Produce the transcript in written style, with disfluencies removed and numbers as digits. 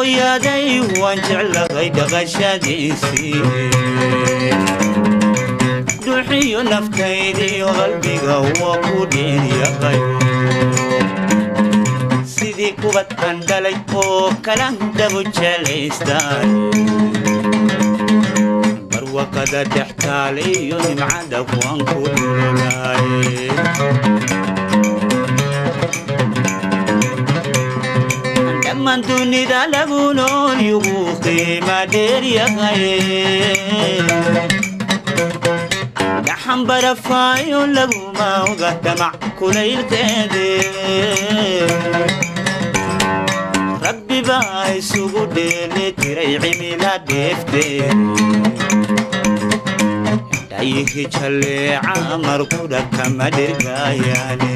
Hooyaday waan jeclahay dhaqashadiisii, dhuuxiyo naftaydiyo qalbiga waa ku dheeryaqay. Sidii kubad aan dhalay oo kala dabu jelaystaan, barwaqada dhex taaliyo nimcada kuwan ku dhululaay. Dhammaan dunida lagu nool yugu qiima dheeryaqay, dhaxan barafaayo laguma oga damac kulaylkeede. Rabbi baa isugu dheeli tiray cimila dheefteed, dhayihi jalleeca markudha kama dhirgaayaane.